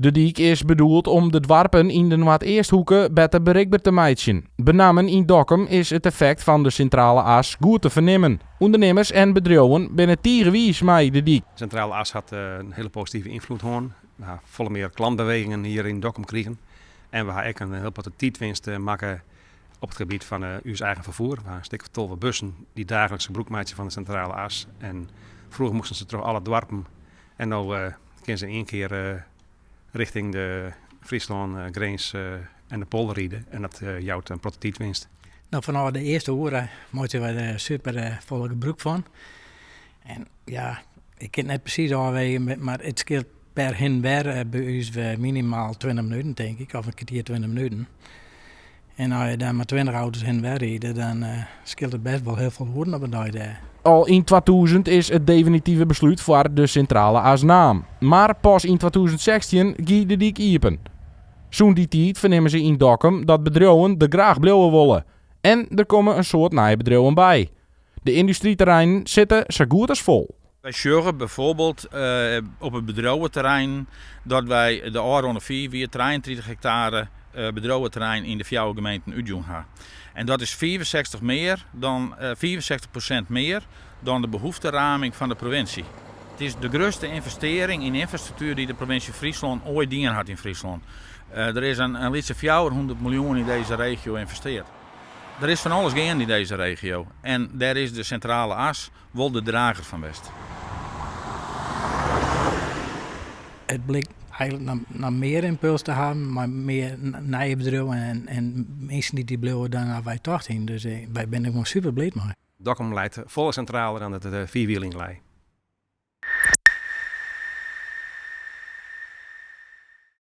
De dyk is bedoeld om de doarpen yn de Noardeasthoeke better berikber te meitsjen. Benammen yn Dokkum is it effekt fan de Sintrale As goed te fernimmen. Undernimmers en bedriuwen binne tige wiis mei de dyk. De Sintrale As hat in hiele positive ynfloed hân. We ha folle mear klantbewegingen hjir yn Dokkum krigen. En we ha ek in hiel protte tiidwinst makke op it gebiet fan ús eigen ferfoer. We ha in stik of 12 bussen dy't daagliks gebrûk meitsje fan de Sintrale As. En froeger moasten se troch alle doarpen en no kinne se yn ien kear richting de Fryslân, Grins en de polder ride. En dat jout in protte tiidwinst. No, fanôf de earste oere meitsje wy der super folle gebrûk fan. En ja, ik kin it net presys ôfwege, mar it skeelt per hin en wer by ús minimaal 20 minuten, tink ik, of in kertier 20 minuten. En as je dan mei 20 auto's hin en wer ride, dan skeelt it bêst wol hiel folle oeren op in dei dêr. Al yn 2000 is it definitive beslút foar de Sintrale As naam. Mar pas yn 2016 gie de dyk iepen. Sûnt dy tiid fernimme se yn Dokkum dat bedriuwen der graach bliuwe wolle. En der komme in soad nije bedriuwen by. De yndustryterreinen sitte sa goed as fol. Wy sjogge bijvoorbeeld op it bedriuweterrein dat wy de ôfrûne fiif jier 33 hektare bedriuweterrein yn de fjouwer gemeenten útjûn ha. En dat is 65 mear dan, 65% mear dan de behoefteraming fan de provinsje. It is de grutste ynvestearring yn ynfrastruktuer dy't de provinsje Fryslân oait dien hat yn Fryslân. Der is in lytse 400 miljoen yn dizze regio ynvesteard. Der is fan alles geande yn dizze regio en dêr is de Sintrale As wol de drager fan west. It blykt eigenlik noch mear ympuls te hawwen mei mear nije bedriuwen en minsken dy't hjir bliuwe dan wy tocht hiene. Dus wy binne der gewoan super bliid mei. Dokkum leit folle sintraler dan it fiif jier lyn lei.